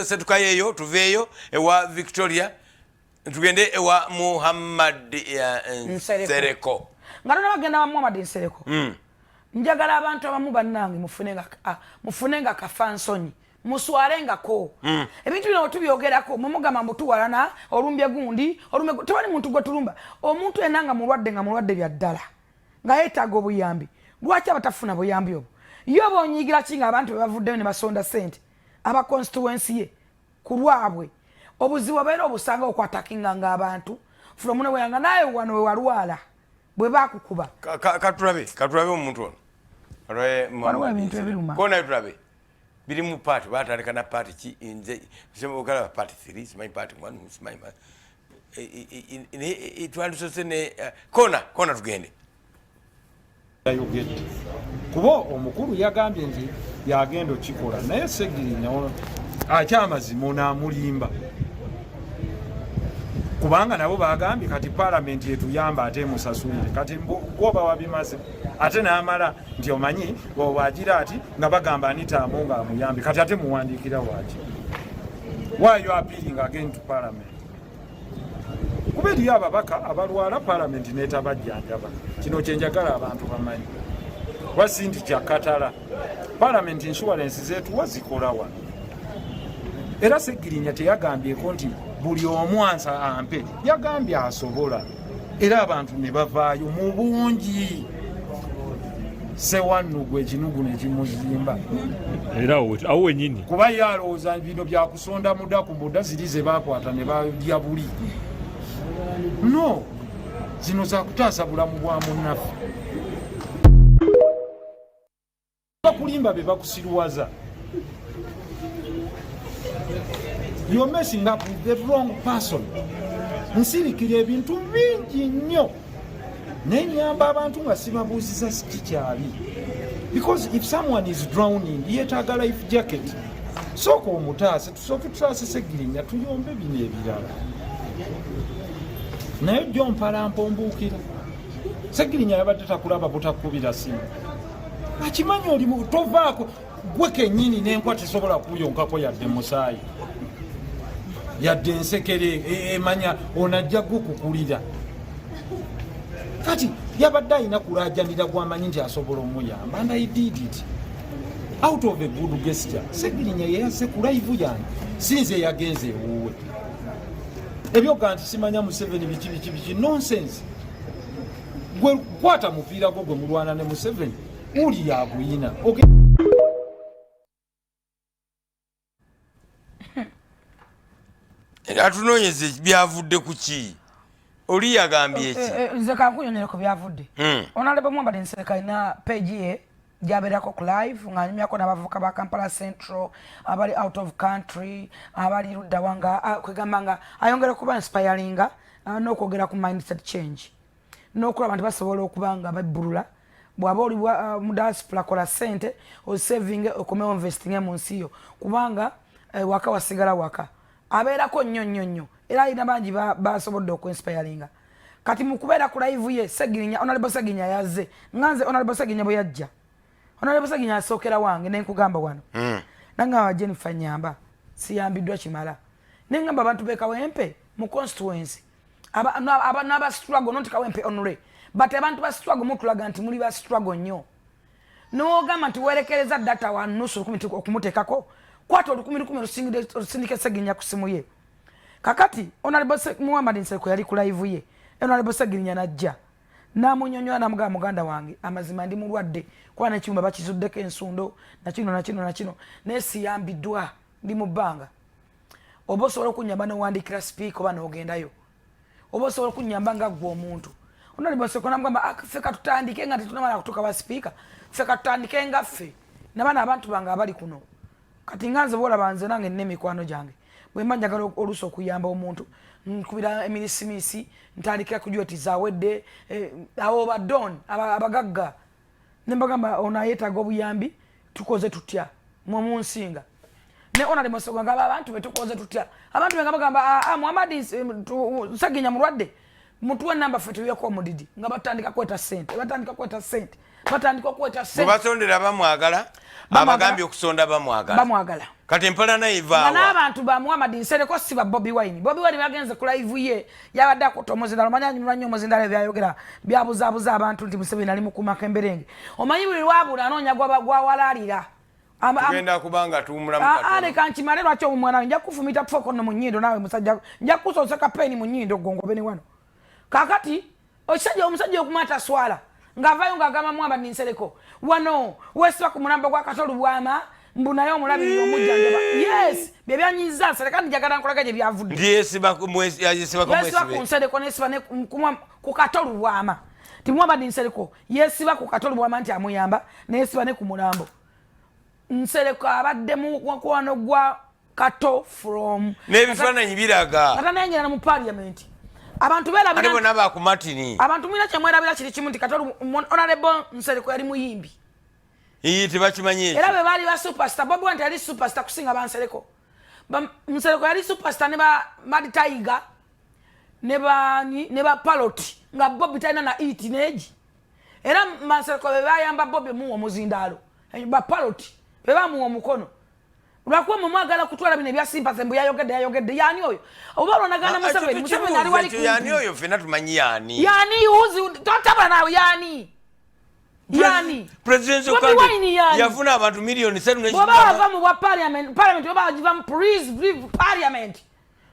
Setukayo tuveeyo ewa Victoria tugende ewa Muhammad Nsereko. Nga tona bagenda wa Muhammad Nsereko. Njagala abantu abamu bannange mufune nga kafansonyi muswalengako. Ebintu bino tubyogerako mwe mugamba mbu tuwalana olumbye gundi olumbye, tewali muntu gwe tulumba. Omuntu yenna nga mulwadde, nga mulwadde bya ddala, nga yeetaaga obuyambi, lwaki abatafuna buyambi obwo? Ye oba onyiigira ki nga abantu be bavuddeyo ne basonda ssente aba constituency ye ku lwabwe? Obuzibu obeera obusanga okwatakinga nga abantu from nowhere, nga naawe wano we walwala bwe bakukuba. Katulabe omuntu ono. Waliwo ebintu ebiruma. Kona tulabe biri mu part, batandika na part ki? Nze kalaba part 3, simanyi part 1, simanyi twandisose ne kona kona tugende. Yayogedde kuba omukulu yagambye nti yagenda okikola, naye Segirinya akyamazima onaamulimba, kubanga nabo bagambye kati palamenti etuyamba ate emusasulire. Kati gwoba wabimaze ate n'amala nti omanyi wagira ati nga bagamba Anita Among nga amuyambye, kati ate muwandiikira waki? Why you appealing again to parliament? Kuba eriyo ababaka abalwala, palamenti netabajjanjaba. Kino kyenjagala abantu bamanyi, kuba si nti kyakatala. Palamenti insurance zetuwa zikola wano. Era Segirinya teyagambyeko nti buli omu ansa ampe, yagambye asobola, era abantu ne bavaayo mu bungi. Sewannugu ekinugu nekimuzimba. Era awo wenyini. Kuba ye alowooza bino byakusonda muda ku muda ziri ze bakwata ne balya buli. No, zino zakutaasa bulamu bwa munnaffe. Bakulimba be bakusiruwaza. You're messing up with the wrong person. Nsirikira ebintu bingi nnyo naye nyamba abantu nga sibabuuziza kikyali, because if someone is drowning yeetaaga life jacket. Sooka omutaase, tusooke tutaase Segirinya, tuyombe bino ebirala. Naye jjo mpalampa ombuukira Segirinya yabadde takulaba butakubira simu, akimanyi oli tovaako gwe kenyini n'enkwa tesobola kuyonkako yadde musaayi yadde ensekere emanya onajja gukukulira. Kati yabadde alina kulajanira gwamanyi nti asobola omuyamba, and I did it out of a good gesture. Segirinya yeyazze ku live yange, sinze yagenze ewuwe. Ebyoga nti simanya Museveni biki biki biki, nonsense. Gwe kwata mupiira gwo gwe mulwana ne Museveni uli yaguyina. Okay. Atunoonyeze byavudde ku ki? Oli yagambye ki? Nze kankunyonyere ku byavudde. Honorable Muhammad Nsereko alina page ye gyabeerako ku live ng'anyumyako n'abavubuka ba Kampala Central abali out of country, abali luddawa, nga kwegamba nga ayongera okuba inspiringa n'okwogera ku mindset change n'okulaba nti basobola okuba nga babbulula. Bw'aba oli mu diaspora, kola ssente osavinge, okomewo investinge mu nsi yo, kubanga waka wasigala waka. Abeerako nnyo nnyo nnyo era alina bangi basobodde okuinspiringa. Kati mu kubeera ku live ye, Segirinya, Honorable Segirinya yazze nga nze. Honorable Segirinya bwe yajja, Honorable Segirinya asookera wange nenkugamba wano. Nangamba, "Jennifer, nyamba, siyambiddwa kimala." Nengamba abantu bekawempe mu constituency n'aba struggle, not Kawempe only, but abantu ba struggle, mutulaga nti muli ba struggle nnyo. N'ogamba nti werekereza data wa nusu lukumi okumuteekako, kwata olukumi lukumi olusindike Segirinya ku simu ye. Kakati Honorable Muhammad Nsereko yali ku live ye, Honorable Segirinya najja namunyonyola, namugamba, "Muganda wange, amazima ndi mulwadde, kuba nekyumba bakizuddeko ensundo nakino nakino nakino, naye siyambiddwa, ndi mu bbanga. Oba osobola okunyamba nowandikira sipiika, oba nogendayo, oba osobola okunyamba nga ggwe omuntu." Honorable Nsereko namugamba, "Ah, ffe katutandike nga tetunamala kutuuka ba sipiika, ffe katutandike nga ffe nabana abantu bange abali kuno." Kati nga nze bwolaba nze nange nina emikwano gyange, bwe mba njagala oluusi okuyamba omuntu, nkubira emirisimisi, ntandikira ku juweti zawedde awo ba don abagagga ne mbagamba, "Ono ayeetaaga obuyambi, tukoze tutya mwe munsinga?" Ne Honorable Nsereko ngamba abantu be, "Tukoze tutya?" Abantu be nga bagamba, "Ah, ah, Muhammad Seginya mulwadde, mutuwe namba ffe tuyeko omudidi." Nga batandika kweta sente, batandika kweta sente, batandika okweta sente. Bwe basondera bamwagala. Abagambye okusonda bamwagala. Bamwagala. Kati empalana eva n'abantu ba Muhammad Nsereko si ba Bobi Wine. Bobi Wine bagenze ku live ye, yabadde akutte omuzindalo. Omanyi anyumirwa nnyo omuzindalo, ebyayogera byabuzaabuza abantu nti Museveni ali mukuumako emberenge. Omanyi buli lwabula anoonya gwawalaalira. Tugenda kubanga tuwumulamu katono. Leka nkimale. Lwaki omwana nja kufumita foko no mu nnyindo? Naawe musajja, nja kusoseka peeni mu nnyindo gongobe ne wano. Kakati ekisajja, omusajja okuma taswala ng'avaayo ng'agamba Muhammad Nsereko wano weesiba ku mulambo gwa Kato Lubwama, mbu naye omulabirira, omujjanjaba. Yes, bye byanyiza Nsereko, kandi njagala nkolaga gye byavudde. Nti yesiba yesiba ku Nsereko, nesiba ne ku Kato Lubwama, ti Muhammad Nsereko yesiba ku Kato Lubwama nti amuyamba, neyesiba ne ku mulambo. Nsereko abadde mu mukwano gwa Kato from N'ebifaananyi biraga. Atanayingira mu parliament. Abantu beerabira ate bonna baku Martin. Abantu mulina kyemwerabira kiri kimu, nti Kato, Honorable Nsereko yali muyimbi. Iyi tebakimanyi ekyo. Era bwe baali ba superstar, Bobi Wine yali superstar kusinga Bansereko. Nsereko yali superstar ne ba Mad Tiger ne bani ne ba Parrot, nga Bobi talina na it neegi. Era Mansereko be bayamba Bobi muwa omuzindaalo, ba Parrot be bamuwa omukono. Lwakuba mwe mwagala kutwala bino ebya sympathy, mbu yayogedde, yayogedde. Yani oyo oba olwanagana Museveni? Museveni ali wali. Yani oyo? Ffenna tumanyi yani. Yani uzi totabula naawe. Yani yani Presidential Bobi Wine yani? Yafuna abantu miliyoni 3. Bw'oba wava mu bwa parliament, parliament oba wagivamu, please leave parliament.